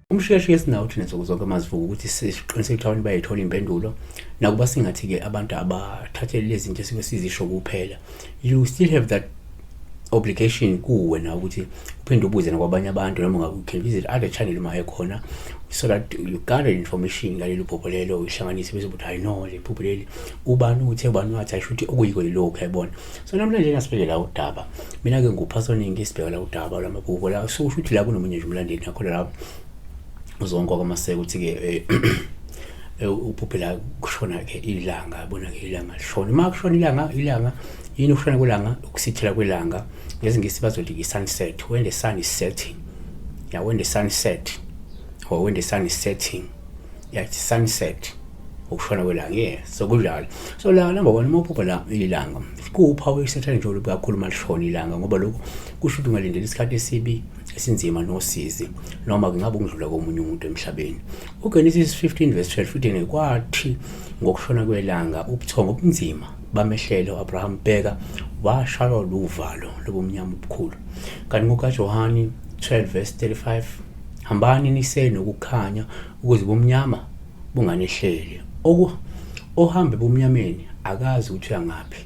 Umshikashika esinawo thina nsuku zonke mazivuka ukuthi siqiniseke ukuthi abantu bayayithola impendulo. Nakuba singathi-ke abantu abathathele lezi zinto esuke sizisho kuphela, you still have that obligation kuwe na ukuthi uphinde ubuze nakwabanye abantu, noma ngabe you can visit other channel uma ekhona, so that you gather information ngaleli phupho lelo, uyihlanganise bese uthi hayi no, le phupho leli ubani uthe, ubani wathi, ayisho ukuthi okuyiko yilokhu, yayibona. So namhlanje nasibheke la udaba, mina-ke nguphasoningi, sibheka la udaba lwamaphupho la. So kusho ukuthi la kunomunye nje umlandeli nakhona la uzonke kwamaseko ukuthi-ke uphuphe la kushona-ke ilanga, yabona-ke ilanga lishona. Uma kushona ilanga, ilanga yini? Ukushona kwelanga, ukusithela kwelanga, ngesiNgisi bazothi i-sunset, when the sun is setting, yeah, when the sun set or when the sun is setting, yeah, it's sunset, ukushona kwelanga, yeah. So kunjalo. So la number 1, uma uphupha la ilanga, kuwuphawu esetha nje olubi kakhulu uma lishona ilanga, ngoba lokhu kusho ukuthi ungalindela isikhathi esibi, esinzima nosizi, noma kungabe ukudlula komunye umuntu emhlabeni. UGenesis 15 verse 12 uthi, kwathi ngokushona kwelanga ubuthongo obunzima bamehlela uAbraham, bheka, washaywa luvalo lobumnyama obukhulu. Kanti ngokaJohani 12 verse 35, hambani nisenokukhanya ukuze ubumnyama bunganehleli. Ohambe ebumnyameni akazi ukuthi uyangaphi.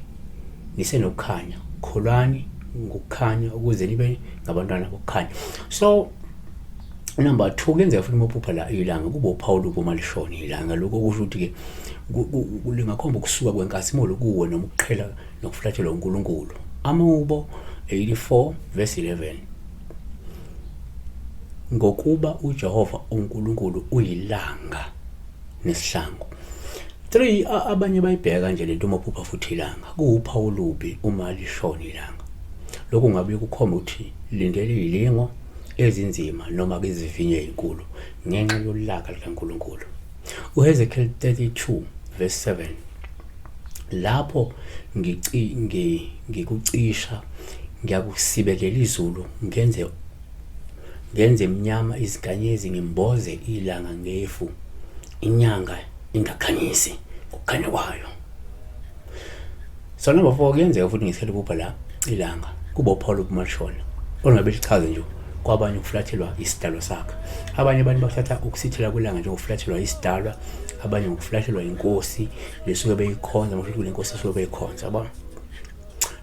Nisenokukhanya, kholwani ngokukhanya ukuze nibe ngabantwana bokukhanya. So number 2, kuyenzeka futhi uma uphupha la ilanga kube uphawu lubi uma lishona ilanga. Lokho kusho ukuthi-ke lingakhomba ukusuka kwenkazimulo kuwe noma ukuqhela nokufulathelwa uNkulunkulu. Amahubo 84 verse 11, ngokuba uJehova uNkulunkulu uyilanga nesihlangu. 3, abanye bayibheka kanje lento, uma uphupha futhi ilanga kuwuphawu olubi uma lishona ilanga. Lokhu ngabe kukhomba ukuthi lindele izilingo ezinzima noma izivinyo ezinkulu ngenxa yolaka likaNkulunkulu. UHezekiel 32 verse 7, lapho ngikucisha ngiyakusibekela izulu, ngenze mnyama izinkanyezi, ngimboze ilanga ngefu, inyanga ingakhanyisi ngokukhanya kwayo. So number 4, kuyenzeka futhi ngesikhathi uphupha la ilanga kuba uphawu lobumashona olungabe lichaze nje kwabanye ukufulathelwa isidalwa sakhe. Abanye abantu bakuthatha ukusithela kwelanga njengokufulathelwa isidalwa, abanye ngokufulathelwa inkosi lesuke beyikhonza, ngisho ukuthi lenkosi esuke beyikhonza, yabona,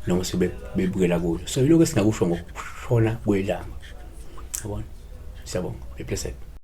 noma suke bebukela kuyo. So yilokho esingakusho ngokushona kwelanga, yabona. Siyabonga, be blessed.